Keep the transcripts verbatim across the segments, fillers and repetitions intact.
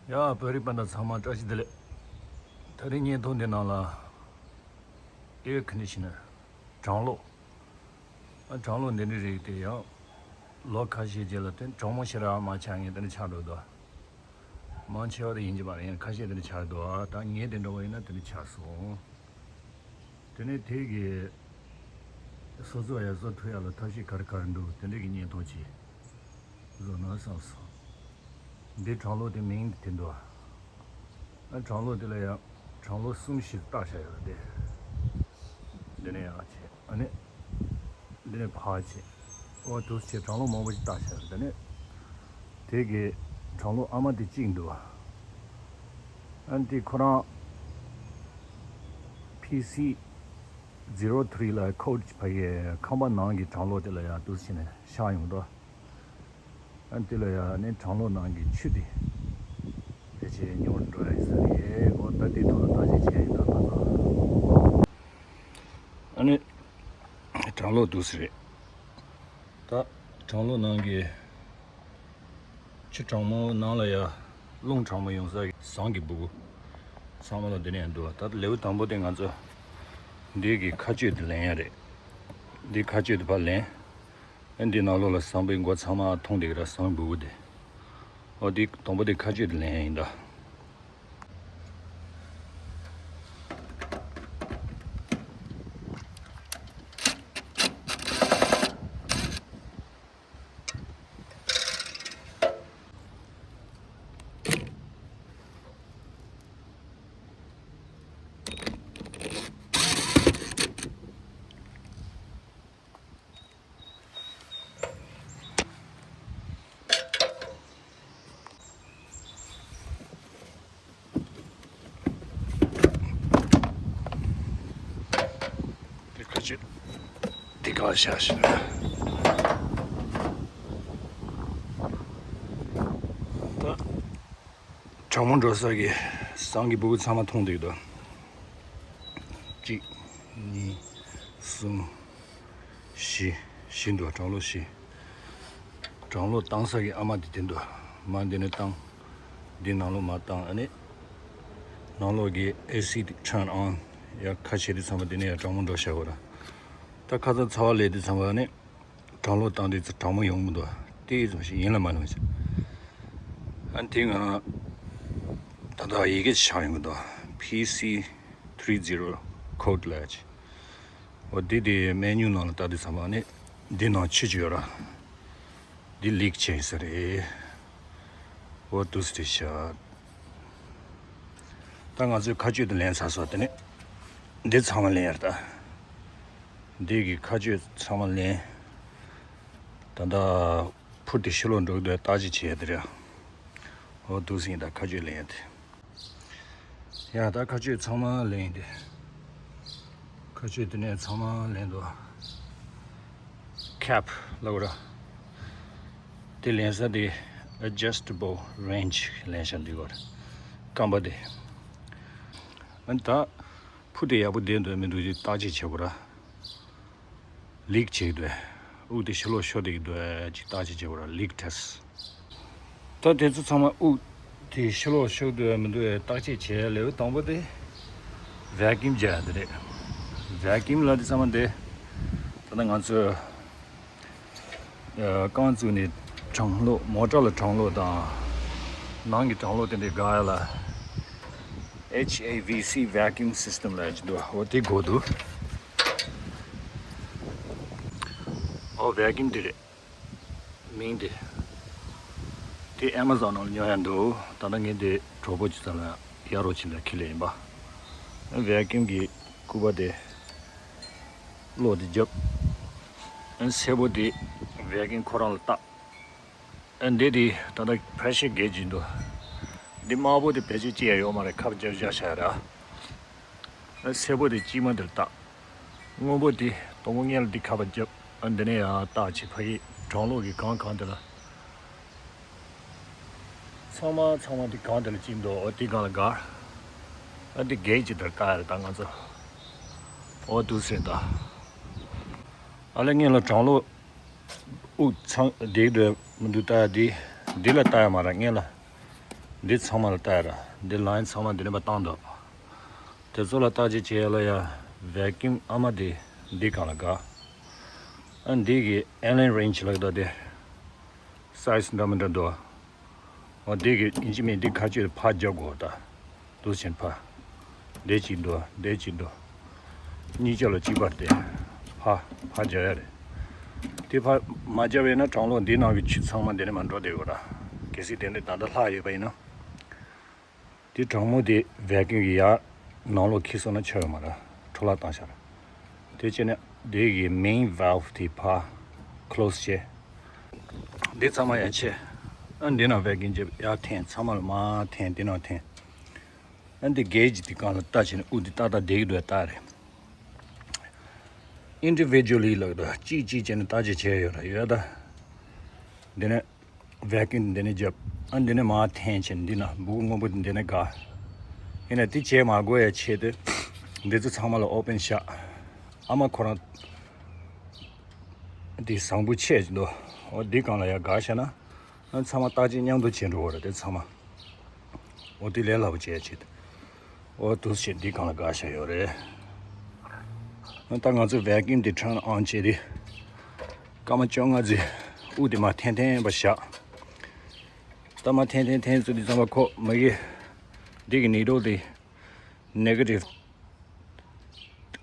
ཡ། བོད་རིགས་སྤུན་ཟླ་ཚང་མ་བཀྲ་ཤིས་བདེ་ལེགས། དེ་རིང་བརྙན་ཐུང་འདི་ནང་ལ་ཨེར་ཁན་ཌི་ཤི་ནར་གྲང་གློག་ཨ། གྲང་གློག་འདི་འདྲའི་རིགས་དེ་ཡང་ལོ་ཁ་ཤས་རྗེས་ལ་དེ་གྲང་མོ་ཞེ་དྲག་མ་ཆགས་མཁན་དེ་འདྲ་ཆགས་འགྲོ་འདུག་མང་ཆེ་བ་དེ་ཡིན་གྱི་མ་རེད། ཡང་ཁ་ཤས་དེ་འདྲ་ཆགས་འདུག་ད་ངས་དེ་འདྲ་བ་ཡིན་ན་དེ་འདྲ་ཆགས་སོང་། དེ་ནས་དེ་གི་སོ་སོ་ཡ་བཟོ་ཐུབ་ཡ་ལ་ཐབས་ཤེས་ག་རེ་ག་རེ་འདུག་དེ་འདྲ་གི་བརྙན་ཐུང་ཅིག་བཟོ་ན་བསམ་སོང་། འདི་གྲང་གློག་དེ་མིང་དེ་འདུག་ཨ། གྲང་གློག་དེ་ལ་ཡང་གྲང་གློག་གསུམ་ཞིག་བཏགས་བཞག་ཡོད་རེད་དེ། འདི་ནས་ཡང་བྱས། ཨ་ནི་འདི་ནས་ཕར་བྱས། ཨོ་འདུག་སེ་བྱས་གྲང་གློག་མང་པོ་ཞིག་བཏགས་བཞག་ཡོད་རེད། དེ་ནས་དེ་གི་གྲང་གློག་ཨ་མ་དེ་གཅིག་འདུག་ཨ་ནི་དེ་ཁོ་རང་ཕི་སི་ཛི་རོ་ཐི་རི་ལ་ཁོ་ཌི་ཕ་གི་ཁང་པ་ནང་གི་གྲང་གློག་དེ་ལ་ཡང་འདུག་སེ་བྱས་ནས་ཤར་ཡོང་འདུག་ཨ་ནི་དེ་ལ་ཡང་ནི་གྲང་གློག་ནང་གི་ཆུ་དེ་ཕལ་ཆེར་ཉུང་རུ་འགྲོ་ཡ་ཡིན་ས་རེད། འོ་ད་དེ་ཐོག་ལ་བརྟག་དཔྱད་བྱས་ཡིན་ད་ང་ཚོ། ཨ་ནི་གྲང་གློག་འདུག་སེ་རེད། ད་གྲང་གློག་ནང་གི་ཆུ་གྲང་མོ་ནང་ལ་ཡ་རླུང་གྲང་མོ་ཡོང་ས་གི་ཟངས་ཀྱི་སྦུ་གུ་ཚང་མ་ལ་འདི་ནས་འདུག་ད་ལེའུ་དང་པོ་དེ་ང་ཚོ་འདི་གི་ཁ་གཅོད་དེ་ལེན་ཡ་རེད། འདི་ཁ་གཅོད་དེ་ཕར་ལེན། ཨ་འདི་ནང་ལོགས་ལ་ཟངས་པའི་མགོ་ཚང་མ་མཐོང་བསྡད་ཀྱི་ར། ཟངས་སྦུ་གུ་དེ། ཨོ་འདི་དང་པོ་དེ་ཁ་གཅོད་དེ་ལེན་ཡ་ཡིན་ད། དེ་ཁ་ཆེ། དེ་ག་བཞག་ཤིག་ད་གྲང་མོ་འགྲོ་ས་གི་ཟངས་ཀྱི་སྦུ་གུ་ཚང་མ་མཐོང་བསྡད་འདུག་གཅིག་གཉིས། གསུམ། བཞི། བཞི་འདུག་གྲང་གློག་བཞི། གྲང་གློག་བཏང་ས་གི་ཨ་མ་དེ་དེ་འདུག་མ་འདི་ནས་བཏང་། འདི་ནང་ལོགས་མ་བཏང་། ཨ་ནི་ནང་ལོགས་ཀྱི་ཨེ་སི་དེ་turn on། ཡ་ཁ་ཕྱེ་དུས་ཙམ་པ་འདི་ནས་ཡ་གྲང་མོ་འགྲོ་བཞག་གོ་ར། ད་ཁ་སང་ཚ་བ་ལས་དུས་ཙམ་པ་ཨ་ནི་གྲང་གློག་བཏང་དུས་ཙམ་གྲང་མོ་ཡོང་གི་འདུག་དེ་ཙམ་ཞིག་ཡིན་ལ་མ་ལོན་ཞིག་ཨ་ནི་དེ་ང་ད་ལྟ་ཡི་གེ་ཆགས་ཡོང་གི་འདུག་ཕི་སི་ཐི་རི་ཛི་རོ་ཁོ་ཌི་ལབ་ཡ་ཅིག་འོ་འདི་དེ་མེ་ནིའུ་ནང་ལ་ལྟ་དུས་ཙམ་པ་ནི་འདི་ནང་ཆུ་ཅིག་ཡོད་ར། འདི་ལིག་བྱས་ས་རེད། འོ་འདུག་སེ་བྱས། ད་ང་ཚོས་ཁ་གཅོད་དེ་ལེན་ཚར་སོང་། དེ་ནས་འདི་ཚང་མ་ལེན་ཡ་རེད་ད། འདི་གི་ཁ་གཅོད་ཚང་མ་ལེན། ད་ལྟ་འཕུར་ཏེ་ཕྱི་ལོགས་འགྲོ་གི་འདུག་བརྟག་དཔྱད་བྱེད་ཡ་དེ་རེད། འོ་འདུག་སེ་ཡིན་ད་ཁ་གཅོད་ལེན་ཡ་དེ། ཡ་ད་ཁ་གཅོད་ཚང་མ་ལེན་ཡིན་ཏེ། ཁ་གཅོད་དེ་ནས་ཚང་མ་ལེན་འདུག་ཁེབ་ལབ་ར། དེ་ལེན་ས་དེ་adjustable range ལེན་ཤ་འདུག་གོ། སྐམ་པ་དེ། ཨ་ནི་ད་འཕུར་དེ་ཡག་པོ་བསྡད་འདུག་མི་འདུག་ཅིག་བརྟག་དཔྱད་བྱེད་དགོས་ར། ལིག་བྱེད་ཀྱི་འདུག་དབུགས་དེ་ཕྱི་ལོགས་ཤོར་བསྡད་ཀྱི་འདུག་ཅིག་བརྟག་དཔྱད་བྱེད་དགོས་ར། ལིག་ཊེ་སི་ཊི། ད་དེ་ཚོ་ཚང་མ་དབུགས་དེ་ཕྱི་ལོགས་ཤོར་འདུག་མི་འདུག་བརྟག་དཔྱད་བྱེད་ཡ་ལེའུ་དང་པོ་དེ་བེ་ཀིམ་རྒྱག་ཡ་དེ་རེད། བེ་ཀིམ་ལབ་དུས་ཙམ་པ་དེ་ད་ལྟ་ང་ཚོས་ཨ་རྐང་བཙུགས་ནས་གྲང་གློག་མོ་ཊ་ལ་གྲང་གློག་དང་ནང་གི་གྲང་གློག་དེ་འདྲ་དགག་ཡ་ལ་ཨེཆ་ཨེ་ཝི་སི་vacuum system ལབ་ཡ་ཅིག་འདུག་འོ་དེ་དགོས་འདུག་འོ་བེ་ཀིམ་དེ་རེད། མིང་དེ། དེ་ཨེ་མ་ཛོན་ནང་ལ་ཉོ་ཡ་འདུག་ད་ལྟ་ངས་དེ་གྲོགས་པོ་ཅིག་ཚོ་ལ་གཡར་རོགས་བྱེད་ལ་ཁྱེར་ལེ་ཡིན་པ། བེ་ཀིམ་གྱི་སྐུད་པ་དེ་གློག་དེ་རྒྱབ། སེར་པོ་དེ་བེ་ཀིམ་ཁོ་རང་ལ་བཏགས། འདི་དེ་ད་ལྟ་pressure gauge ཡིན་འདུག་འདི་དམར་པོ་དེ་བེད་སྤྱོད་ཅི་ཡང་ཡོད་མ་རེད། ཁ་བརྒྱབ་བཞག་བཞག་ར། སེར་པོ་དེ་དཀྱིལ་མ་འདིར་བཏགས། སྔོན་པོ་དེ་དང་པོ་སྔོན་ལ་འདི་ཁ་བ་བརྒྱབ། ཨ་འདི་ནས་ཡར་བཏགས་བྱས་ཕ་གི་གྲང་གློག་གི་སྒང་གང་དེ་ལ། ཚང་མ་ཚང་མ་འདི་སྒང་དེ་ལ་བཅིངས་འདུག་འོ་དེ་སྒང་ལ་དགའ། ཨ་འདི་གེ་ཇི་དེར་བཏགས་ཡ་རེད་ད་ང་ཚོ། འོ་འདུག་སེ་ད། ཨ་ལས་སྔོན་ལ་གྲང་གློག་དབུགས་ཚང་བསྡད་འདུག་མི་འདུག་བལྟ་ཡ་འདི། འདི་ལ་བལྟ་ཡ་མ་རེད་སྔོན་ལ། འདི་ཚང་མ་ལ་བལྟ་ཡ་ར། འདི་ལའིན་ཚང་མ་འདི་ནས་མར་བཏང་འདུག་དེ་ཚོ་ལ་བརྟག་དཔྱད་བྱེད་ཡ་ལ་ཡ་ཝེ་ཀིམ་ཨ་མ་འདི་འདི་སྒང་ལ་དགའ། ཨ་འདི་གི་ཨེ་ལན་རེན་ཇི་ལབ་ཀྱི་འདུག་དེ་སའི་ཛི་འདྲ་མི་འདྲ་འདུག་འོ་འདི་གི་ཡིན་གཅིག་མིན་གཅིག་ཁ་གཅིག་ཕར་རྒྱག་དགོས་ད། འདུག་བྱས་ཕར། འདི་གཅིག་འདུག་འདི་གཅིག་འདུག་གཉིས་ཆ་ལ་གཅིག་པར་ཏེ། ཕར་ཕར་རྒྱག་ཡ་རེད། དེ་ཕར་མ་རྒྱབ་པ་ཡིན་ན་གྲང་གློག་འདི་ནང་གི་ཆུ་ཚང་མ་འདི་ནས་མར་འགྲོ་བསྡད་ཡོད་ར། གལ་སྲིད་དེ་འདྲ་ད་ལྟ་ལྷག་ཡོད་པ་ཡིན་ན། དེ་གྲང་མོ་དེ་ཝེ་ཀིམ་གི་ཡར་ནང་ལོགས་འཁྱེར་སོང་ན་ཆོ་ཡོད་མ་རེད། འཕྲོ་བརླག་བཏང་ཤག་དེ་བྱས་ནས་དེ་གི་མེན་ཝལབ་དེ་ཕར་ཁི་ལོ་སི་བྱས། འདི་ཚང་མ་ཡར་ཕྱེ། ཨ་འདི་ནང་ཝེ་ཀིམ་བྱས་ཡར་འཐེན། ཚང་མ་ལ་མར་འཐེན། འདི་ནང་འཐེན། ཨ་འདི་གེ་ཇི་དེ་སྒང་ལ་བལྟ་བྱས་ནས་དབུགས་འདི་ཏག་ཏག་བསྡད་ཀྱི་འདུག་ལྟ་རེད། ཨིན་ཌི་བི་ཇུ་ལི་ལབ་འདུག་གཅིག་གཅིག་བྱས་ནས་བརྟག་དཔྱད་བྱས་ཡོད་ར། ཡོད་ད། འདི་ནས་ཝེ་ཀིམ་འདི་ནས་རྒྱབ། ཨ་འདི་ནས་མར་འཐེན་བྱས་ནས་འདི་ན་སྦུ་གུ་སྔོན་པོ་འདི་ནས་དགའ། ཡིན་ན་དེ་བྱས་མ་དགོས་ཡ་ཆེད་དུ་འདི་ཚོ་ཚང་མ་ལ་ཨོ་པན་བཞག་ཨ་མ་ཁོ་རང་དེ་བཟང་པོ་ཆེ་འདུག་འོ་འདི་སྒང་ལ་ཡ་དགའ་བཞག་ན། ཨ་ཚང་མ་བརྟག་དཔྱད་མཉམ་དུ་བྱེད་འགྲོ་བ་རེད་དེ་ཚང་མ། འོ་དེ་ལས་སླ་པོ་བྱས་ཆེད། འོ་འདུག་སེ་འདི་སྒང་ལ་དགའ་བཞག་ཡོད་རེད། ཨ་ད་ང་ཚོ་ཝེ་ཀིམ་དེ་ཊརན་ཨོན་བྱས་ཏེ། སྐར་མ་བཅོ་ལྔ་ཙམ་དབུགས་དེ་མར་འཐེན་འཐེན་པ་བཞག་ད་མར་འཐེན་འཐེན་འཐེན་ཚུལ་དེ་ཚང་མ་ཁོ་མ་གི་འདི་གི་ནི་ཌལ་དེ་ནེ་གེ་ཊིབ་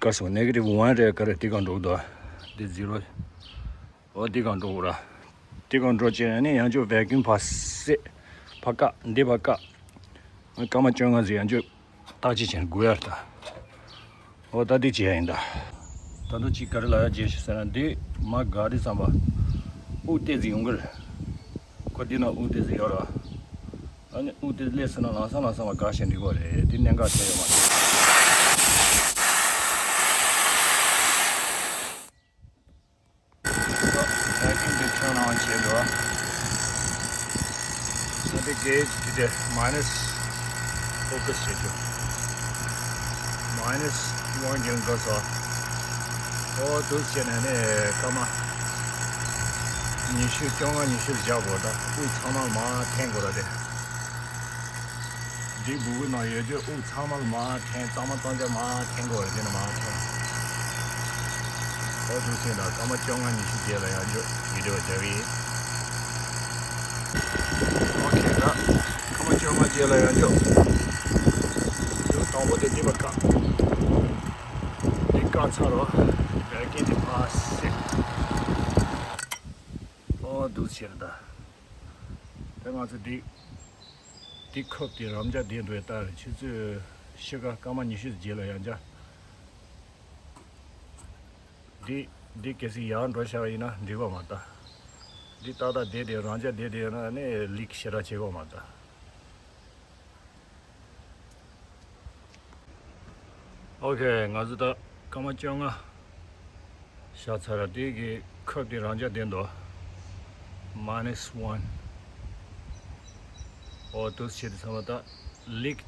ག་སོང་། ནེ་གེ་ཊིབ་ཝན་རེད་ག་རེ་དེ་སྒང་འགྲོ་གི་འདུག་དེ་ཛི་རོ། འོ་འདི་སྒང་འགྲོ་དགོས་ར། འདི་སྒང་འགྲོ་བྱས་ནས་ཡང་བསྐྱར་ཝེ་ཀིམ་ཕར་བསད། ཕར་བཀག་འདི་ཕར་བཀག་སྐར་མ་བཅོ་ལྔ་ཙམ་ཡང་བསྐྱར་བརྟག་དཔྱད་བྱས་ནས་སྒུག་ཡ་རེད་ད། འོ་ད་འདི་བྱས་ཡ་ཡིན་ད། ད་དུང་གཅིག་ག་རེ་ལབ་ཡ་བྱས་ཤིག་ཟེར་ན་འདི་མར་བཀག་དུས་ཙམ་པ་དབུགས་ཏོག་ཙམ་ཡོང་གི་རེད། ཁོ་འདི་ན་དབུགས་ཏོག་ཙམ་ཡོད་ར། ཨ་ནི་དབུགས་དེ་སླེབས་སོང་ན་ལམ་སང་ལམ་སང་མར་བཀག་བཞག་འགྲིག་གི་རེད། དེ་གནད་འགག་ཆེ་ཡོད་མ་རེད། ད་ཀིང་དེ་ཁྱོད་རང་བྱས་འགྲོ། ད་དེ་གེ་ཇི་དེ་དེ་མའི་ནས་ཕོ་ཀ་སི་བྱེད་ཆོག་མའི་ནས་ཝན་གྱི་འགྲོ་སོང་། ཨོ་འདུག་བྱས་ནས་ནི་སྐར་མ་ཉི་ཤུ་བཅོ་ལྔ་ཉི་ཤུ་བཞག་དགོས། ད་དབུགས་ཚང་མ་མར་འཐེན་དགོས་ར་དེ། འདི་སྦུ་གུ་ནང་ཡོད་དུས་དབུགས་ཚང་མ་ལ་མར་འཐེན། གཙང་མ་གཙང་རྐྱང་མར་འཐེན་དགོས་རེད། འདི་ནས་མར་འཐེན། ཨོ་འདུག་སེ་ད་སྐར་མ་བཅོ་ལྔ་ཉི་ཤུ་རྗེས་ལ་ཡང་བསྐྱར་བི་ཌིའོ་རྒྱག་གི་ཡིན། ཨོ་ཁེ། ད་སྐར་མ་བཅོ་ལྔ་རྗེས་ལ་ཡང་བསྐྱར། དུ་དང་པོ་དེ་འདི་བ་ཀ་འདི་བཀག་ཚར་རོ། བད་ཀན་དེ་ཕར་བསད། ཨོ་འདུག་སེ་ད། ད་ང་ཚོ་འདི། འདི་ཁབ་དེ་རང་འཇགས་བསྡད་འགྲོ་ཡ་ལྟ་རེད། ཆུ་ཚོད་ཕྱེད་ཀ་སྐར་མ་ཉི་ཤུ་རྗེས་ལ་ཡང་འཇགས། འདི་འདི་གལ་སྲིད་ཡར་འགྲོ་བཞག་པ་ཡིན་ན་འགྲིག་པ་མ་རེད། འདི་ཏག་ཏག་བསྡད་དེ་རང་འཇགས་བསྡད་དེ་ཡོད་ན་ནི་ལིག་ཞེ་དྲག་བྱེད་དགོས་མ་རེད། ཨོ་ཁེ། ང་ཚོ་ད་སྐར་མ་བཅོ་ལྔ་བཞག་ཚར་ར། དེ་གི་ཁབ་དེ་རང་འཇགས་བསྡད་འདུག་མའི་ནས་ཝན། ཨོ་འདུག་སེ་བྱས་དུས་ཙམ་པ་ད་ལིག་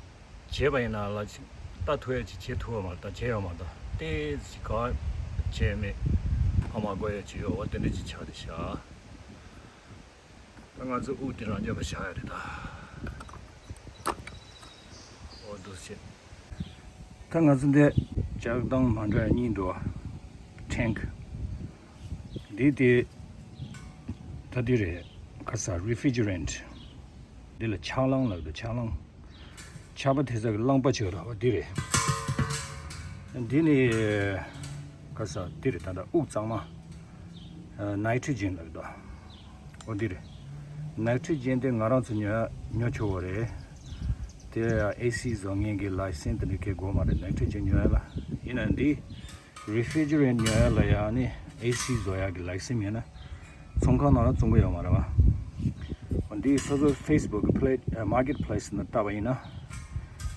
བྱས་པ་ཡིན་ན་ལ་ཅིག་ལྟ་ཐུབ་ཡ་ཅིག་བྱེད་ཐུབ་པ་མ་རེད། ད་བྱས་ཡོད་མ་རེད། ད་ཏོག་ཙམ་ག་བྱས་མེད་ཕ་མ་དགོས་ཡ་ཅིག་ཡོད། འོ་དེ་འདྲ་ཅིག་ཆགས་བསྡད་ཤག་ད་ང་ཚོ་དབུགས་དེ་རང་འཇགས་པ་བཞག་ཡ་རེད་ད། ཨོ་འདུག་སེ་བྱས། ད་ང་ཚོ་འདི་ལྕགས་དང་མ་འདྲ་གཉིས་འདུག་བ། ཊེང་ཀི། འདི་དེ་ད་འདི་རེད། ཁ་ས་རི་ཕི་ཇི་རེན་ཊི། འདི་ལ་ཆག་རླངས་ལབ་འདུག་ཆག་རླངས། ཆག་པ་དེ་ཚོ་གི་རླངས་པ་ཅིག་རེད་བ། འདི་རེད། འདི་ནི་ཁ་ས་འདི་རེད། ད་ལྟ་དབུགས་གཙང་མ། ནའི་ཊྲི་ཇིན་ལབ་འདུག་འོ་འདི་རེད། ནའི་ཊྲི་ཇིན་དེ་ང་རང་ཚོ་ཉོ་ཉོ་ཆོག་གི་རེད། དེ་ཨེ་སི་བཟོ་མཁན་གྱི་ལའི་སེན་སི་དེ་འདྲ་གའི་དགོས་མ་རེད། ནའི་ཊྲི་ཇིན་ཉོ་ཡ་ལ། ཡིན་ན་འདི་རི་ཕི་ཇི་རེན་ཊི་ཉོ་ཡ་ལ་ཡང་ནི་ཨེ་སི་བཟོ་ཡ་གི་ལའི་སེན་སི་མེད་ན་ཚོང་ཁང་ནང་ལ་བཙོང་གི་ཡོད་མ་རེད་བ། འོ་འདི་སོ་སོ་ཕེ་སི་བུག་གི་ཕི་ལེ་མར་ཀེཊ་པི་ལེ་སི་ནང་བལྟས་པ་ཡིན་ན་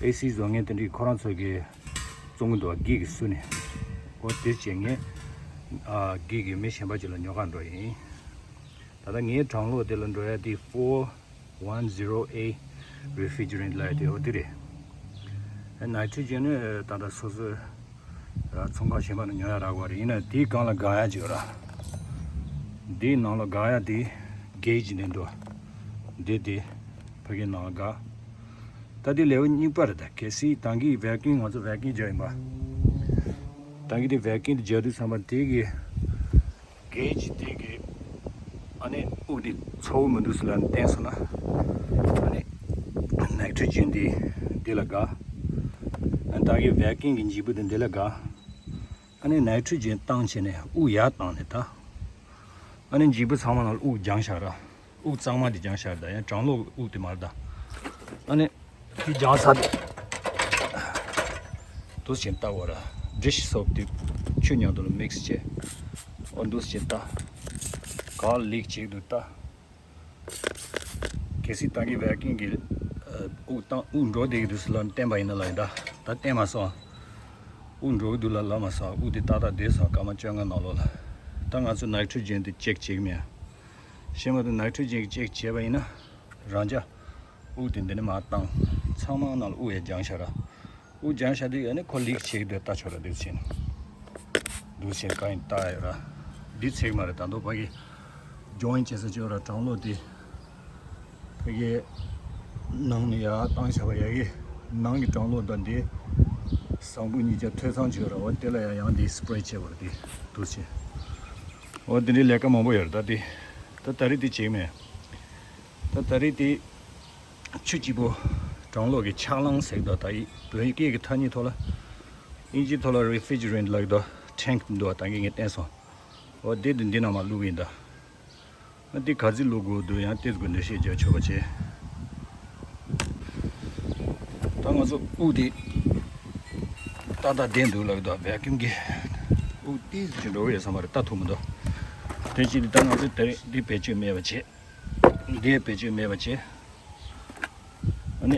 ཨེ་སི་བཟོ་མཁན་དེ་འདྲས་ཁོ་རང་ཚོ་གི་བཙོང་གི་འདུག་བ། གི་གི་སུ་ནས། འོ་དེ་བྱས་ངས་ཨ་གི་གི་མི་གཞན་པ་ཅིག་ལ་ཉོ་གར་འགྲོ་ཡིན། ད་ལྟ་ངའི་གྲང་གློག་དེ་ལ་འགྲོ་ཡ་དེ་four one zero A refrigerant ལབ་ཡ་དེ་འོ་དེ་རེད། ཨ་ནའི་ཊྲི་ཇིན་ནི་ད་ལྟ་སོ་སོའི་ཨ་ཚོང་ཁང་གཞན་པ་ནས་ཉོ་ཡ་རག་གི་རེད། ཡིན་ན་དེའི་སྒང་ལ་དགའ་ཡ་ཅིག་ཡོད་ར། དེའི་ནང་ལ་དགའ་ཡ་དེ་གེ་ཇི་དེ་འདུག་འདི་དེ་ཕ་གིའི་ནང་ལ་དགའ། ད་དེ་ལེ་ཝལ་གཉིས་པ་རེད། ད་གལ་སྲིད་ད་གིན་བེ་ཀིང་ང་ཚོ་བེ་ཀིང་རྒྱག་ཡིན་པ། ད་གིན་དེ་བེ་ཀིང་དེ་རྒྱག་དུས་ཙམ་པ་དེ་གི་གེ་ཇི་དེ་གི་ཨ་ནི་དབུགས་དེ་ཚ་པོ་མི་འདུག་ཟེར་ལབ་ནས་བསྟན་སོང་ན། ཨ་ནི་ནའི་ཊྲོ་ཇེན་དེ་འདི་ལ་དགའ། ཨ་ནི་ད་གིན་བེ་ཀིང་གི་འཇིགས་པོ་དེ་འདི་ལ་དགའ། ཨ་ནི་ནའི་ཊྲོ་ཇེན་བཏང་བྱས་ནས་དབུགས་ཡར་བཏང་ནས་ད། ཨ་ནི་འཇིགས་པོ་ཚང་མ་ནང་ལ་དབུགས་སྦྱངས་བཞག་ར། དབུགས་གཙང་མ་དེ་སྦྱངས་བཞག་ར། ད་ཡང་གྲང་གློག་དབུགས་དེ་མ་རེད་ད། ཨ་ནི་དེ་སྦྱངས་ཚར་དུས། འདུག་སེ་བྱས་ནས་བལྟ་དགོས་ར། ཌི་ཤི་སོབ་དེ་ཆུ་མཉམ་དུ་ལ་མིག་སི་བྱས། འོ་འདུག་སེ་བྱས་ནས་བལྟ། ག་ལིག་བྱེད་ཀྱི་འདུག་བལྟ། གལ་སྲིད་ད་གིན་བེ་ཀིང་གི་ཨ་དབུགས་བཏང་དབུགས་འགྲོ་བསྡད་ཀྱི་འདུག་ཟེར་ལབ་ནས་བསྟན་པ་ཡིན་ན་ལབ་ཡིན་ད། ད་བསྟན་མ་སོང་། དབུགས་འགྲོ་གི་འདུག་ལབ་ལབ་མ་སོང་། དབུགས་དེ་ཏག་ཏག་བསྡད་སོང་སྐར་མ་བཅོ་ལྔ་ནང་ལོགས་ལ། ད་ང་ཚོ་ནའི་ཊྲོ་ཇེན་དེ་ཅེག་བྱེད་ཀྱི་མེད། ཤེས་མ་ཐུབ། ནའི་ཊྲོ་ཇེན་གྱིས་ཅེག་བྱས་པ་ཡིན་ན་རང་འཇགས་དབུགས་དེ་འདི་ནས་མར་བཏང་། ཚང་མ་ནང་ལ་དབུགས་ཡར་སྦྱངས་བཞག་ར། དབུགས་སྦྱངས་བཞག་དུས་ཨ་ནི་ཁོ་ལིག་བྱེད་ཀྱི་འདུག་ལྟ་ཆོག་ར། འདུག་སེ་བྱས་ནས། འདུག་སེ་བྱས་ནས་གང་ཡིན་ལྟ་ཡོད་ར། འདི་ཚེག་མ་རེད། ད་དུང་ཕ་གི་ཇོ་ཡིན་བྱེད་ས་ཅིག་ཡོད་ར། གྲང་གློག་དེ་ཕ་གི་ནང་ནས་ཡར་བཏང་བཞག་པ། ཡ་གི་ནང་གི་གྲང་གློག་དང་འདི་ཟངས་བུ་གཉིས་ཆ་ཐོས་ཚང་ཅིག་ཡོད་ར། འོ་དེ་ལ་ཡང་ཡང་འདི་སི་པི་རེ་བྱས་པ་རེད། འདི་འདུག་སེ་བྱས། འོ་དེ་འདྲའི་ལས་ཀ་མང་པོ་ཡོད་རེད། ད་དེ་ད་ད་རེས་དེ་བྱེད་ཀྱི་མེད། ད་ད་རེས་དེ་ཆུ་སྐྱིད་པོ་གྲང་གློག་གི་ཆག་ལང་ཟེར་གི་འདུག་ད་ཡི་བོད་སྐད་ཀྱི་ཐ་སྙད་ཐོག་ལ། ཨིན་ཇིའི་ཐོག་ལ་རི་ཕི་ཇི་རེན་ཊི་ལབ་ཀྱི་འདུག་ཊེང་ཀི་འདུག་བ། ད་གིན་ངས་བསྟན་སོང་། འོ་དེ་དེ་འདི་ནང་མར་བླུགས་ཡིན་ད། ཨ་འདི་ག་ཚོད་བླུགས་དགོས་འདུག་ཡང་ཏོག་ཙམ་འགྲེལ་བཤད་རྒྱག་ཆོག་པ་བྱས། ད་ང་ཚོ་དབུགས་དེ་ཏག་ཏག་བསྡད་འདུག་ལབ་ཀྱི་འདུག་བེ་ཀིང་གི་དབུགས་ཏོག་ཙམ་ཅིག་འགྲོ་གི་ཡོད་ས་མ་རེད། ལྟ་ཐུབ་མི་འདུག་དེ་བྱས་ཏེ་ད་ང་ཚོས་དེ་རིང་འདི་བེད་སྤྱོད་མེད་པ་བྱས། འདི་བེད་སྤྱོད་མེད་པ་བྱས། ཨ་ནི་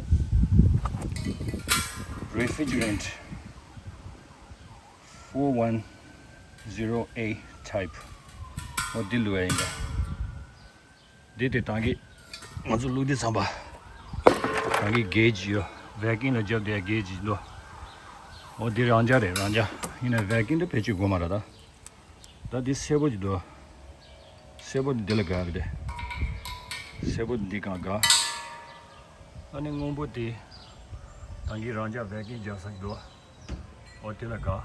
རི་ཕི་ཇི་རེན་ཊི་four one zero A type། འོ་འདི་བླུགས་ཡ་ཡིན་ད། འདི་དེ་ད་གིན་ང་ཚོ་བླུགས་དུས་ཙམ་པ། ད་གིན་གེ་ཇི་ཡོད། བེ་ཀིང་ལ་རྒྱབ་བསྡད་གེ་ཇི་འདུག་འོ་འདི་རང་འཇགས་རེད། རང་འཇགས་ཡིན་ན་བེ་ཀིང་དེ་བེད་སྤྱོད་དགོས་མ་རེད་ད། ད་འདི་སེར་པོ་ཅིག་འདུག་སེར་པོ་འདི་ལ་དགའ་རེད་དེ། སེར་པོ་འདི་གང་དགའ། ཨ་ནི་སྔོན་པོ་དེ་ད་གིན་རང་འཇགས་བེ་ཀིང་རྒྱག་ས་འདུག་འོ་དེ་ལ་དགའ།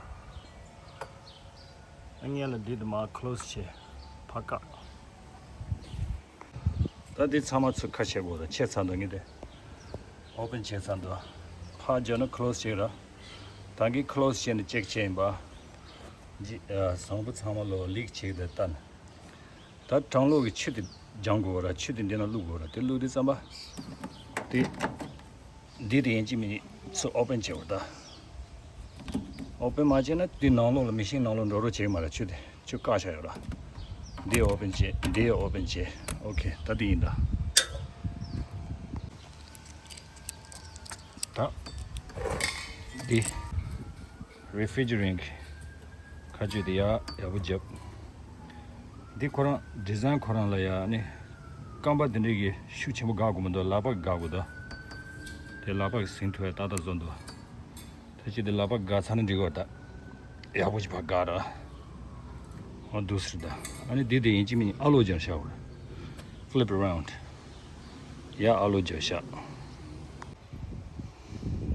ཨ་སྔོན་ལ་འདི་དེ་མར་ཁི་ལོ་སི་བྱས། ཕར་བཀག་ད་འདི་ཚང་མ་ཚུར་ཁ་ཕྱེ་དགོས་རེད། ཕྱེ་ཚར་འདུག་ངས་དེ་ཨོ་པན་བྱས་ཚར་འདུག་ཕར་རྒྱབ་ན་ཁི་ལོ་སི་བྱས་ར། ད་གིན་ཁི་ལོ་སི་བྱས་ནས་ཅེག་བྱས་ཡིན་པ། ཇི་ཨ་བཟང་པོ་ཚང་མ་ལོ་ལིག་བྱས་དེ་བལྟ་ན། ད་གྲང་གློག་གི་ཆུ་དེ་སྦྱང་དགོས་ར། ཆུ་དེ་འདི་ན་བླུགས་དགོས་ར། དེ་བླུགས་དུས་ཙམ་པ་དེ་འདི་དེ་ཡིན་གཅིག་མིན་གཅིག་ཚུར་ཨོ་པན་བྱེད་དགོས་ར། ད་ཨོ་པན་མ་བྱས་ན་དེ་ནང་ལོགས་ལ་མེ་ཤིན་ནང་ལོགས་འགྲོ་རོགས་བྱེད་ཀྱི་མ་རེད། ཆུ་དེ་ཆུ་བཀག་བཞག་ཡོད་ར། འདི་ཨོ་པན་བྱེད། འདི་ཨོ་པན་བྱེད། ཨོ་ཁེ། ད་དེ་ཡིན་ད། ད་འདི་རི་ཕི་ཇི་རེན་ཊི་ཁ་གཅོད་དེ་ཡག་ཡག་པོ་བརྒྱབ། འདི་ཁོ་རང་ཌི་ཛའིན་ཁོ་རང་ལ་ཡ་ནི་རྐང་པ་འདི་འདྲའི་གི་ཤུགས་ཆེན་པོ་དགའ་དགོས་མི་འདུག་ལག་པ་དགའ་དགོས་འདུག་དེ་ལག་པ་གི་ཟིན་ཐུབ་ཡ་ཏག་ཏག་བཟོ་འདུག་ད་ཅི་དེ་ལག་པ་དགའ་ཚར་ན་འགྲིག་གོ། ད་ཡག་པོ་ཅིག་ཕར་དགའ་ར། འོ་འདུག་སེ་རེད་ད། ཨ་ནི་འདི་དེ་ཡིན་གཅིག་མིན་གཅིག་ཨ་ལོ་རྒྱབ་བཞག་དགོས་རེད། Flip around། ཡ་ཨ་ལོ་རྒྱབ་བཞག་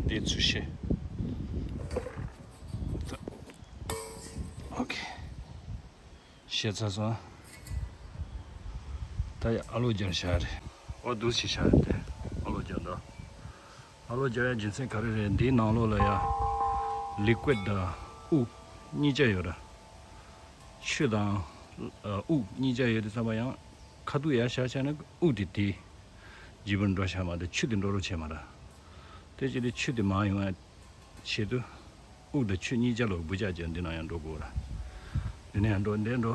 འདི་ཚུར་བཤེར། ཨོ་ཁེ། བཤེར་ཚར་སོང་། ད་ཡ་ཨ་ལོ་རྒྱབ་བཞག་རེད། འོ་འདུག་སེ་བཞག་རེད་དེ། ཨ་ལོ་རྒྱབ་འདུག་ཨ་ལོ་རྒྱབ་ཡ་རྒྱུ་མཚན་ག་རེ་རེད། འདིའི་ནང་ལོགས་ལ་ཡ་ལི་ཀུའིཌ་དང་དབུགས་གཉིས་ཆ་ཡོད་ར། ཆུ་དང་ཨ་དབུགས་གཉིས་ཆ་ཡོད་དུས་ཙམ་པ་ཡང་ཁ་ཐུག་ཡར་བཞག་བྱས་ན་དབུགས་དེ་དེ་ལྗིད་པོ་འགྲོ་བཞག་མ་གཏོགས་ཆུ་དེ་འགྲོ་རོགས་བྱས་མ་ར། དེ་བྱས་ཏེ་ཆུ་དེ་མར་ཡོང་ཡ་ཆེད་དུ། དབུགས་དང་ཆུ་གཉིས་ཆ་ལོག་འབུད་རྒྱག་བྱས་འདི་ནང་ཡང་འགྲོ་དགོས་ར། འདི་ནས་ཡང་འགྲོ་འདིར་འགྲོ།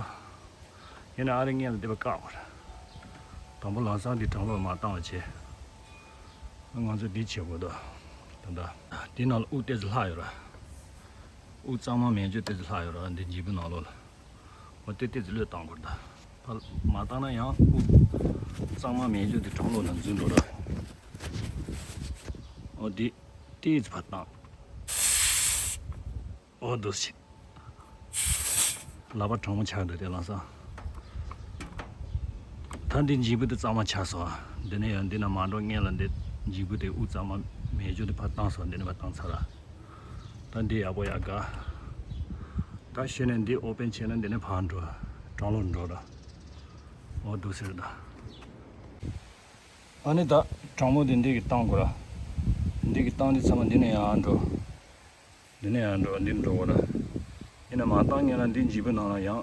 ཡིན་ན་ཨ་རི་སྔོན་ལ་འདི་པར་བཀག་དགོས་ར། དང་པོ་ལམ་སང་འདི་གྲང་གློག་མར་བཏང་བ་བྱས། ང་ཚོ་འདི་བྱེད་དགོས་འདུག་ད་ལྟ་འདི་ནང་ལ་དབུགས་ཏོག་ཙམ་ལྷག་ཡོད་ར། དབུགས་གཙང་མ་མེད་རྒྱུ་ཏོག་ཙམ་ལྷག་ཡོད་ར། འདི་ལྗིད་པོ་ནང་ལོགས་ལ། འོ་དེ་ཏོག་ཙམ་བློས་བཏང་དགོས་ར། ད་ཕར་མར་བཏང་ན་ཡང་དབུགས་གཙང་མ་མེད་རྒྱུ་དེ་གྲང་གློག་ནང་འཛུལ་འགྲོ་ར། འོ་འདི་ཏོག་ཙམ་ཕར་བཏང་། འོ་འདུག་སེ་བྱས། ལག་པ་གྲང་མོ་ཆགས་འདུག་དེ་ལམ་སང་། ད་འདི་ལྗིད་པོ་དེ་གཙང་མ་ཆགས་སོང་ཨ། འདི་ནས་ཡང་འདི་ན་མར་འགྲོ་སྔོན་ལ་འདི་ལྗིད་པོ་དེ་དབུགས་གཙང་མ་ མེ་ཆུ་དེ་ཕར་བཏང་སོང་། འདི་ནས་ཕར་བཏང་ཚར་ར། ད་འདི་ཡག་པོ་ཡག་ག་ད་ཤེས་ནས་འདི་ཨོ་པན་བྱས་ན་འདི་ནས་ཕར་འགྲོ། གྲང་ལོག་འགྲོ་ར། འོ་འདུག་ཟེར་ད། ཨ་ནི་ད་གྲང་མོ་དེ་འདི་གི་བཏང་དགོས་ར། འདི་གི་བཏང་དེ་ཚང་མ་འདི་ནས་ཡང་འགྲོ། འདི་ནས་ཡང་འགྲོ། འདི་འགྲོ་དགོས་ར། ཡིན་ན་མ་བཏང་ཉན་ན་འདི་འཇིབ་པའི་ནང་ལ་ཡང་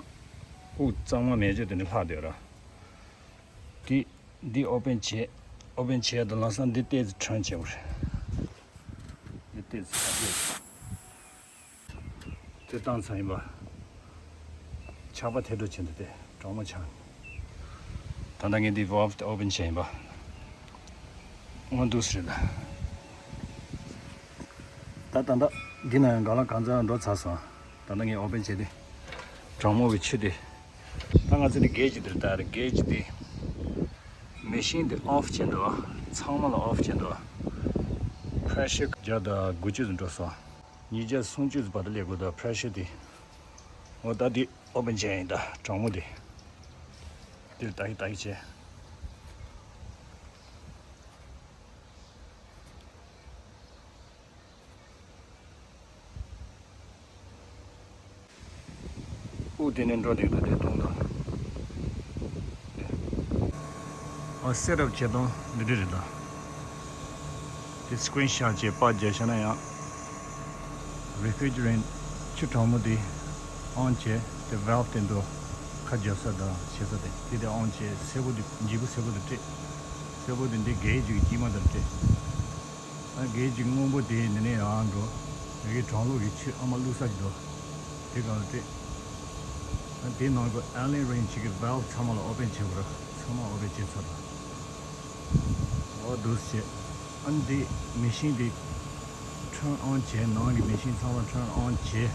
དབུགས་གཙང་མ་མེ་ལྕེ་དེ་འདྲ་ལྷག་བསྡད་ར། འདི་འདི་ཨོ་པན་བྱས། ཨོ་པན་བྱས་དང་ལམ་སང་འདི་ཏོག་ཙམ་ཁྲོན་བྱེད་དགོས་རེད། འདི་ཏོག་ཙམ་ཁ་ཤས། དེ་བཏང་ཚར་ཡིན་པ། ཆག་པ་ཐེབས་འགྲོ་བྱེད་འདུག་སྟེ་གྲང་མོ་ཆགས། ད་ལྟ་ངས་འདི་ཝལབ་དེ་ཨོ་པན་བྱས་ཡིན་པ། འོ་འདུག་སེ་རེད་ད། ད་ད་ལྟ་འདི་ན་ཡང་ག་ལ་གང་ཚ་འགྲོ་ཚར་སོང་། ད་ལྟ་ངས་ཨོ་པན་བྱས་ཏེ། གྲང་མོ་གི་ཆུ་དེ། ད་ང་ཚོ་འདི་གེ་ཇི་དེར་ལྟ་རེད། གེ་ཇི་དེ། མེ་ཤིན་དེ་ཨོཕ་བྱས་འདུག་ཚང་མ་ལ་ཨོཕ་བྱས་འདུག་པེ་རེ་ཤར་བརྒྱ་དང་དགུ་བཅུ་ཙམ་འགྲོ་སོང་། ཉིས་བརྒྱ་སུམ་ཅུ་ཙམ་བར་དུ་སླེབས་དགོས་འདུག་པེ་རེ་ཤར་དེ། འོ་ད་འདི་ཨོ་པན་བྱས་ཡིན་ད་གྲང་མོ་དེ། འདིར་ལྟ་གི་ལྟ་གི་བྱས། དབུགས་དེ་ནས་འགྲོ་བསྡད་འདུག་དེ་གཏོང་དང་། ཨ་སེ་ཊབ་བྱེད་སྟངས་འདི་འདྲ་རེད་ད། དེ་སི་ཀི་རིན་ཤོཊ་བྱས་པར་རྒྱབ་བཞག་ན་ཡང་། རི་ཕི་རི་ཇི་རེན་ཆུ་གྲང་མོ་དེ་ཨོན་བྱས་དེ་ཝལབ་དེ་འདུག་ཁ་རྒྱབ་ས་དང་བྱེད་ས་དེ་དེ་དེ་ཨོན་བྱས་སེར་པོ་དེ་འཇིབ་པོ་སེར་པོ་དེ་སྤྲད། སེར་པོ་དེ་འདི་གེ་ཇི་གི་དཀྱིལ་མ་དང་སྤྲད། ཨ་གེ་ཇི་སྔོན་པོ་དེ་འདི་ནས་ཡང་འགྲོ། ངེད་ཀྱི་གྲང་ལུགས་ཀྱི་ཆུ་ཨ་མ་བླུགས་ས་ཅིག་འདུག་དེ་ག་ལ་སྤྲད། ཨ་དེ་ནང་གི་ཨ་ལན་རིན་ཆེ་གི་ཝལབ་ཚང་མ་ལ་ཨོ་པན་བྱེད་དགོས་ར། ཚང་མ་ཨོ་པན་བྱེད་ཚར་ར། འོ་འདུག་སེ་བྱས། ཨ་འདི་མེ་ཤིན་འདི་ཊརན་ཨོན་བྱས། ནང་གི་མེ་ཤིན་ཚང་མ་ཊརན་ཨོན་བྱས།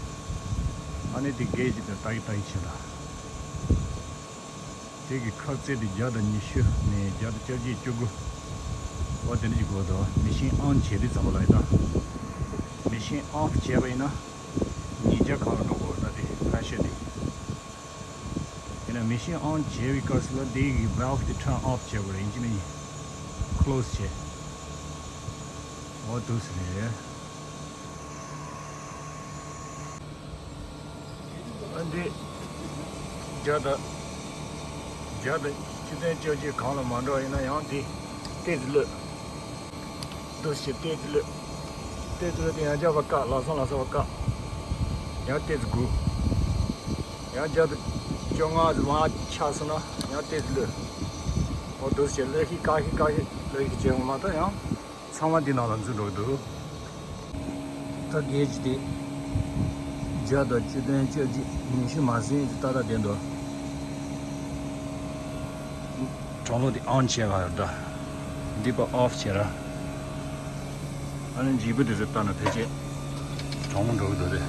ཨ་ནི་འདི་གེ་ཇི་དེ་ལྟ་གི་ལྟ་གི་བྱེད་ར། དེ་གི་ཁ་རྩེ་དེ་བརྒྱ་དང་ཉི་ཤུ་ནས་བརྒྱ་དང་བཅོ་བརྒྱད་བཅུ་དགུ། འོ་དེ་འདྲ་ཞིག་དགོས་འདུག་མེ་ཤིན་ཨོན་བྱས་དུས་ཙམ་པ་ལ་ཡིན་ན། མེ་ཤིན་ཨོཕ་བྱས་པ་ཡིན་ན། ཉིས་བརྒྱ་གང་ལ་འགྲོ་དགོས་ད་དེ་པེ་རེ་ཤར་དེ། ཡིན་ན་མེ་ཤིན་ཨོན་བྱས་པའི་སྐབས་སུ་ལ་དེ་གི་ཝལབ་དེ་ཊརན་ཨོཕ་བྱས་དགོས་རེད། ཡིན་གཅིག་མིན་གཉིས། ཁི་ལོ་སི་བྱས། འོ་འདུག་སེ་རེད། ཨ་འདི་བརྒྱ་དང་བརྒྱ་དང་བཅུ་བདུན་བཅོ་བརྒྱད་གང་ལ་མ་འགྲོ་ཡིན་ན་ཡང་འདི་ཏོག་ཙམ་གློད། འདུག་སེ་ཏོག་ཙམ་གློད། ཏོག་ཙམ་གློད་དེ་ཡང་བརྒྱ་པ་བཀག་ལག་སང་ལག་སང་བ་བཀག་ཡང་ཏོག་ཙམ་སྒུག་ཡང་བརྒྱ་དང་བཅོ་ལྔ་ཙམ་མར་ཆག་སོང་ན་ཡང་ཏོག་ཙམ་གློད། འོ་འདུག་སེ་གློད་ཤིག་བཀག་ཤིག་བཀག་ཤིག་གློད་ཤིག་བྱས་འོང་མ་གཏོགས་ཡང་། ཚང་མ་འདི་ནང་ལ་འཛུལ་འགྲོ་གི་འདུག་ད་གེ་ཇི་དེ་བརྒྱ་དང་བཅུ་བདུན་བཅོ་བརྒྱད་ཉི་ཤུ་མ་ཟིན་ཏག་ཏག་བསྡད་འདུག་གྲང་ལུགས་དེ་ཨོན་བྱས་པ་ཡོད་ད། འདི་པ་ཨོཕ་བྱས་ར། ཨ་ནི་འཇིབ་པོ་དེ་ཚོ་ལྟ་ན་ཕལ་ཆེར་གྲང་མོ་འགྲོ་གི་འདུག་རེད།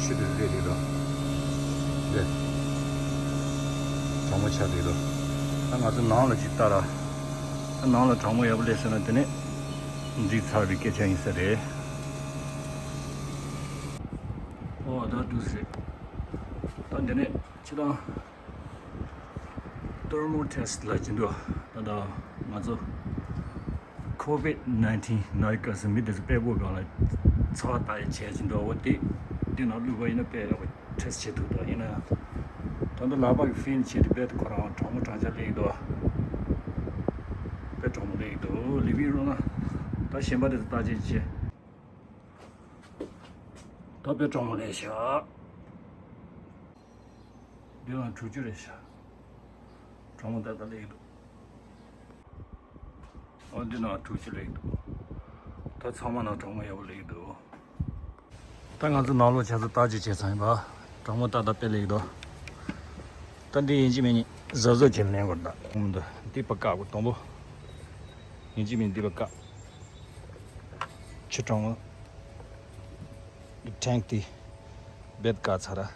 ཆུ་དེ་རེད་རེད་འདུག་རེད། གྲང་མོ་ཆགས་འདུག་འདུག་ད་ང་ཚོ་ནང་ལ་ཅིག་ལྟ་ར། ནང་ལ་གྲང་མོ་ཡག་པོ་སླེབས་སོང་ན་དེ་ནས་འཛུལ་ཚར་བའི་སྐད་ཆ་ཡིན་ས་རེད། ཨོ་ད་འདུག་སེ། ད་འདི་ནས་ཕྱི་དང་ཐར་མོ་ཊེ་སི་ལ་ཅི་འདུག་ད་ལྟ་ང་ཚོ་ཁོ་བིད་ནའིན་ཊིན་ནད་ཀྱི་སྐབས་སུ་མི་དེ་ཚོ་དཔེ་པོ་སྒང་ལ་ཚ་བ་ལྟ་ཡ་བྱས་ཅི་འདུག་འོ་དེ་འདི་ནང་བླུགས་པ་ཡིན་ན་དཔེ་ཡག་པོ། ཊེ་སི་བྱེད་ཐུབ་ད། ཡིན་ན་ཡང་ད་ལྟ་ལག་པ་གི་ཕིལ་བྱེད་དུས་རྦད་དེ་ཁོ་རང་གྲང་མོ་གྲང་ཆ་སླེབས་ཀྱི་འདུག་དཔེ་གྲང་མོ་སླེབས་ཀྱི་འདུག་ལི་ཝིང་རུམ་ན་ད་གཞན་པ་དེ་ཚོ་བརྟག་དཔྱད་བྱེད། ད་དཔེ་གྲང་མོ་སླེབས་ཤག་འདི་ལ་དྲུག་ཅུ་རེད་ཤག་གྲང་མོ་ཏག་ཏག་སླེབས་ཀྱི་འདུག་ཨོ་འདི་ནང་དྲུག་ཅུ་སླེབས་ཀྱི་འདུག་ད་ཚང་མ་ནང་གྲང་མོ་ཡག་པོ་སླེབས་ཀྱི་འདུག་ད་ང་ཚོ་ནང་ལོགས་ཆ་ཚང་བརྟག་དཔྱད་བྱས་ཚར་ཡིན་པ། གྲང་མོ་ཏག་ཏག་དཔེ་སླེབས་ཀྱི་འདུག་ད་འདི་ཡིན་གཅིག་མིན་གཉིས་གཟབ་གཟབ་བྱས་ལེན་དགོས་ད། འདི་པ་བཀག་དགོས་དང་པོ། ཡིན་གཅིག་མིན་འདི་པ་བཀག་ཆུ་གྲང་མོ། འདི་ཊེང་ཀི་དེ་རྦད་བཀག་ཚར་ར།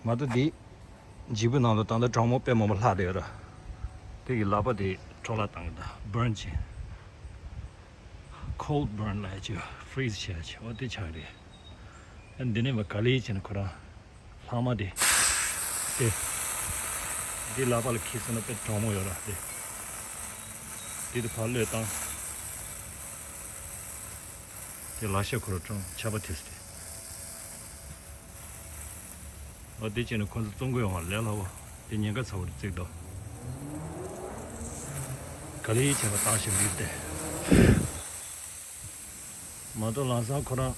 མ་གཏོགས་འདི་འཇིབ་པོ་ནང་ལ་ད་ལྟ་གྲང་མོ་དཔེ་མང་པོ་ལྷག་བསྡད་ཡོད་ར། དེ་གི་ལག་པ་དེ་འཕྲོ་བརླག་བཏང་གི་ད་བརན་བྱས། ཁོལ་བརན་ལབ་ཡ་ཅིག་ཕི་རིཛ་བྱས་ཡ་ཅིག་འོ་དེ་ཆགས་ཀྱི་རེད། ཨ་འདི་ནས་མ་ག་ལེ་བྱས་ན་ཁོ་རང་ལྷག་མ་དེ་དེ་འདི་ལག་པ་ལ་འཁྱེར་སོང་ན་དཔེ་གྲང་མོ་ཡོད་ར་དེ། འདི་དེ་ཕར་གློད་བཏང་། དེ་ལག་ཤེས་ཁོ་ར་ཀྲོང་ཆར་པ་ཐེབས་ཏེ། ཨོ་དེ་བྱས་ནས་ཁོ་ཚོ་བཙོང་གི་ཡོང་བ་ལས་སླ་བོ། དེ་ཉེན་ཁ་ཚ་བོར་བརྩིགས་འདུག་ག་ལེ་བྱས་པ་བཏང་ཞིག་མི་བདེ། མ་གཏོགས་ལམ་སང་ཁོ་རང་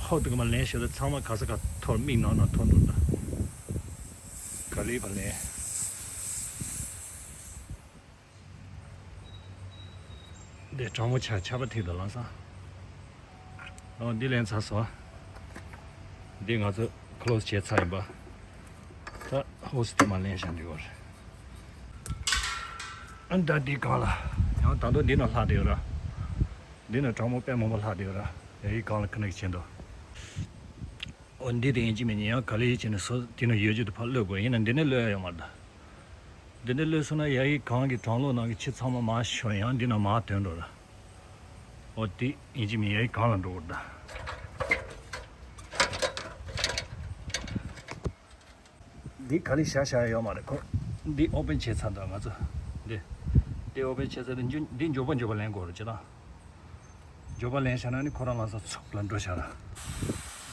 ཧོབ་ཏེ་ག་མ་ལེན་ཤེས་ད་ཚང་མ་ག་ས་ག་ཐོར་མིག་ནང་ན་ཐོར་འགྲོ་ད། ག་ལེ་བ་ལེན། འདི་གྲང་མོ་ཆ་ཆར་པ་ཐིག་ཏུ་ལངས་སོང་། ཨོ་འདི་ལེན་ཚར་སོང་། འདི་ང་ཚོ་ཁོ་ལོ་སི་བྱས་ཚར་ཡིན་པ། ད་ཧོ་སི་དེ་མ་ལེན་བཞག་འདི་བར། ཨ་ད་འདི་གང་ལ། ཡང་ད་དུང་འདི་ན་ལྷག་བསྡད་ཡོད་ར། འདི་ན་གྲང་མོ་དཔེ་མང་པོ་ལྷག་བསྡད་ཡོད་ར། ཡ་ཡི་གང་ལ་ཁ་ནག་བྱས་འདུག་ཨོ་འདི་དེ་ཡིན་གཅིག་མིན་གཉིས་ཡང་ག་ལེ་ཡིན་བྱས་ནས་སོ་དེ་ན་ཡོད་རྒྱུ་དེ་ཕར་གློད་དགོས། ཡིན་ན་འདི་ནས་གློད་ཡ་ཡོད་མ་རེད་ད། འདི་འདྲ་གློད་སོང་ན་ཡ་ཡི་གང་གི་གྲང་གློག་ནང་གི་ཆུ་ཚང་མ་མར་ཤོར་ཡང་འདི་ན་མར་ཐོན་འགྲོ་ར། ཨོ་དེ་ཡིན་གཅིག་མིན་ཡ་ཡི་གང་ལ་འགྲོ་དགོས་རེད་ད། འདི་ག་ལེ་བཞག་བཞག་ཡོད་མ་རེད་ཁོ། འདི་ཨོ་པན་བྱས་ཚར་འདུག་ང་ཚོ། འདི། འདི་ཨོ་པན་བྱས་ཚར་འདི་མགྱོགས་པོ་མགྱོགས་པོ་ལེན་དགོས་རེད་ཅེ་ད། མགྱོགས་པོ་ལེན་བཞག་ན་ནི་ཁོ་རང་ལམ་སང་ཚུགས་ལ་འགྲོ་བཞག་ར།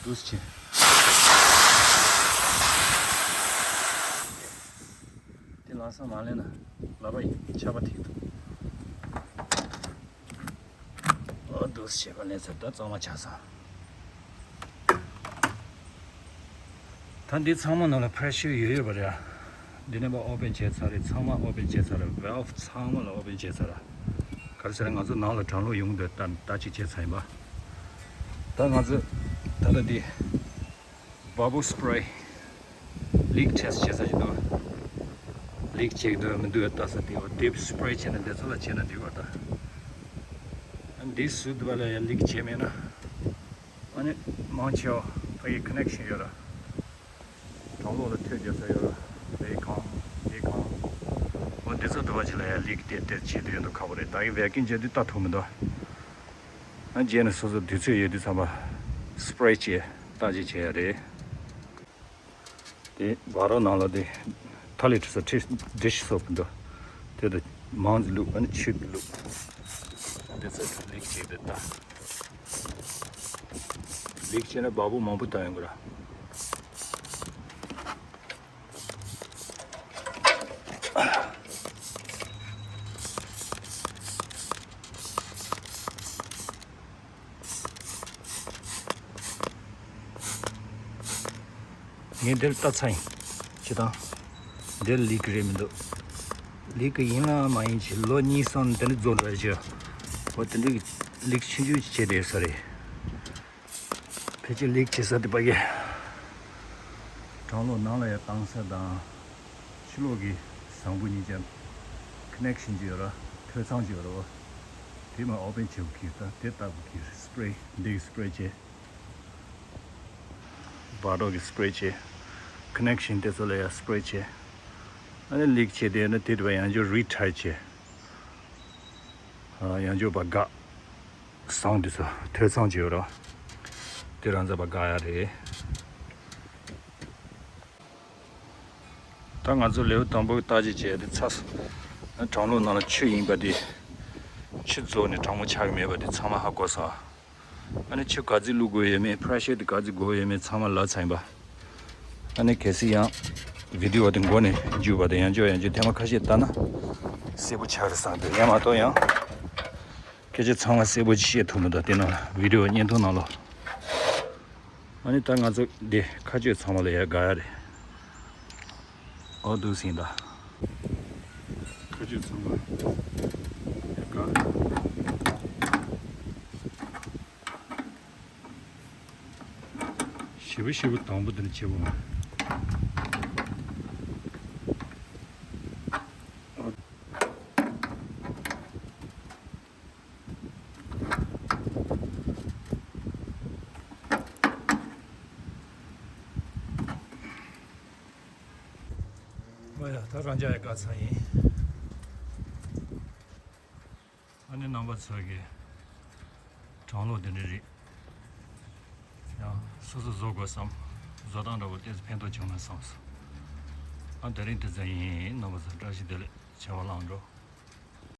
འདུག་སེ་བྱས། དེ་ལམ་སང་མ་ལེན་ན་ལབ་པ་ཡིན་ཆར་པ་ཐིག་འདུག་ཨོ་འདུག་སེ་བྱས་པ་ལེན་ཚར་ད་གཙང་མ་ཆགས་སོང་། ད་འདི་ཚང་མ་ནང་ལ་པེ་རེ་ཤར་ཡོད་ཡོད་པ་རེད། འདི་ནས་པ་ཨོ་པན་བྱས་ཚར་རེད། ཚང་མ་ཨོ་པན་བྱས་ཚར་རེད། ཝལ་བྷ་ཚང་མ་ལ་ཨོ་པན་བྱས་ཚར་ར། ག་རེ་ཟེར་ན་ང་ཚོ་ནང་ལ་གྲང་གློག་ཡོང་འདོད་ལྟ་ལྟ་ཅིག་བྱས་ཚར་ཡིན་པ། ད་ང་ཚོ་ད་ལྟ་འདི་བ་བུལ་སི་པེ་རེ་ལིག་ཊེ་སི་ཊི་བྱེད་ས་ཞིག་འདུག་ལིག་བྱེད་ཀྱི་འདུག་མི་འདུག་ལྟ་ས་དེ་འོ་དེབ་སི་པེ་རེ་བྱས་ན་འདི་ཚོ་ལ་བྱས་ན་འགྲིག་པ་ད། འདི་སུ་འདི་བ་ལ་ཡང་ལིག་བྱས་མེད་ན། ཨ་ནི་མང་ཆེ་བ་ཕ་གི་ཁ་ནེག་ཤན་ཡོད་ར། གྲང་གློག་ལ་ཐོད་རྒྱག་ས་ཡོད་ར། དེ་གང་དེ་གང་། འོ་འདི་ཚོ་འདི་བ་ཅིག་ལ་ཡང་ལིག་དེ་དེར་བྱེད་དུ་ཡོད་འདུག་ཁག་པོ་རེད། ད་གི་བེ་ཀིང་བྱས་དུས་ལྟ་ཐུབ་མི་འདུག་ཨ་རྗེས་ནས་སོ་སོ་དུས་ཚོད་ཡོད་དུས་ཙམ་པ་སི་པེ་རེ་བྱས་ལྟ་ཅིག་བྱས་ཡ་རེད། དེ་བ་རོ་ནང་ལ་དེ་ཐ་ལི་ཁྲི་ས་ཁྲི་ཌི་ཤི་སོགས་འདུག་དེ་དུ་མང་ཙམ་བླུགས། ཨ་ནི་ཆུ་བླུགས། འདི་ཚོ་ལིག་བྱས་དེ་ལྟ། ལིག་བྱས་ན་བ་སྤུ་མང་པོ་བཏང་ཡོང་གི་ར། ངས་འདིར་ལྟ་ཚར་ཡིན། ཅི་དང་། འདིར་ལིག་རེད་མི་འདུག་ལིག་ཡིན་ལ་མ་ཡིན་ཅི་ལོ་གཉིས་གསུམ་དེ་འདྲ་རྫོགས་འགྲོ་ཅི། འོ་དེ་འདྲའི་ལིག་ཆུང་ཆུང་ཅིག་བྱས་བསྡད་ས་རེད། ཕལ་ཆེར་ལིག་བྱེད་ས་དེ་པ་གི་གྲང་གློག་ནང་ལ་ཡར་བཏང་ས་དང་། ཕྱི་ལོགས་ཀྱི་བཟང་པོ་གཉིས་ཀྱང་ཁ་ནེག་ཤན་ཅིག་ཡོད་ར། ཐོད་ཚང་ཅིག་ཡོད་ར། དེ་མ་ཨོ་པན་བྱེད་དགོས་ཀྱི་ད་དེ་ལྟ་དགོས་ཀྱི་སི་པེ་རེ་འདི་གི་སི་པེ་རེ་བྱས། བར་ཐོག་གི་སི་པེ་རེ་བྱས། ཁ་ནེག་ཤན་དེ་ཚོ་ལ་ཡང་སི་པེ་རེ་བྱས། ཨ་ནི་ལིག་བྱས་དེ་ནི་དེ་དུ་བ་ཡང་བསྐྱར་རི་ཊ་ཡར་བྱས། ཡང་བསྐྱར་བ་འགག་བཟང་དུས་སུ་ཐོས་ཚང་བྱེད་རོགས། དེ་རང་ཚ་བ་འགག་ཡ་རེད། ད་ང་ཚོ་ལེའུ་དང་པོ་ལྟ་ཅི་བྱས་ཏེ་ཚ་ས། གྲང་གློག་ནང་ལ་ཆུ་ཡིན་པ་དེ། ཆུ་རྫོགས་ནས་གྲང་མོ་ཆགས་ཀྱི་མེད་པ་དེ་ཚང་མ་ཧ་གོ་སོང་། ཨ་ནི་ཆུ་ག་ཚོད་བླུག་དགོས་ཡོད་མེད་པེ་རེ་ཤར་དེ་ག་ཚོད་དགོས་ཡོད་མེད་ཚང་མ་ལབ་ཚར་ཡིན་པ། ཨ་ནི་གལ་སྲིད་ཡང་བི་ཌི་ཡོ་དེ་མགོ་ནས་མཇུག་བར་དུ་ཡང་བསྐྱར་ཡང་བསྐྱར་ཐེངས་མ་ཁ་ཤས་ལྟ་ན་གསལ་པོ་ཆགས་རེད་བསམ་འདུག་ཡང་མ་གཏོགས་ཡང་སྐད་ཆ་ཚང་མ་གསལ་པོ་ཅིག་བཤད་ཐུབ་མི་འདུག་དེ་ནང་བི་ཌི་ཡོ་བརྙན་ཐུང་ནང་ལོགས། ཨ་ནི་ད་ང་ཚོ་འདི་མཁའ་སྤྱོད་ཚང་མ་ལ་ཡར་དགའ་ཡ་རེད། ཨོ་འདུག་སེ་ཡིན་ད། མཁའ་སྤྱོད་ཚང་མ་ཡར་དགའ། ཞེ་པོ་ཞེ་པོ་དང་པོ་དེ་ནི་བྱེད་པོ་མ། ཨོ་ཡ་ད་རང་ཅག་ཡ་དགའ་ཚང་ཡིན། ཨ་ནི་རྣམ་པ་ཚོ་གི་གྲང་གློག་དེ་འདྲ་རེད། ཡང་སོ་སོ་བཟོ་དགོས་བསམ། བཟོ་སྟངས་འདྲ་བོ་ཏོག་ཙམ་ཕན་ཐོགས་བྱུང་ན་བསམ་སོང་། ཨ་དེ་རིང་དེ་ཙམ་ཡིན། རྣམ་པ་ཚོ་བཀྲ་ཤིས་བདེ་ལེགས། བྱ་བ་ལངས་འགྲོ།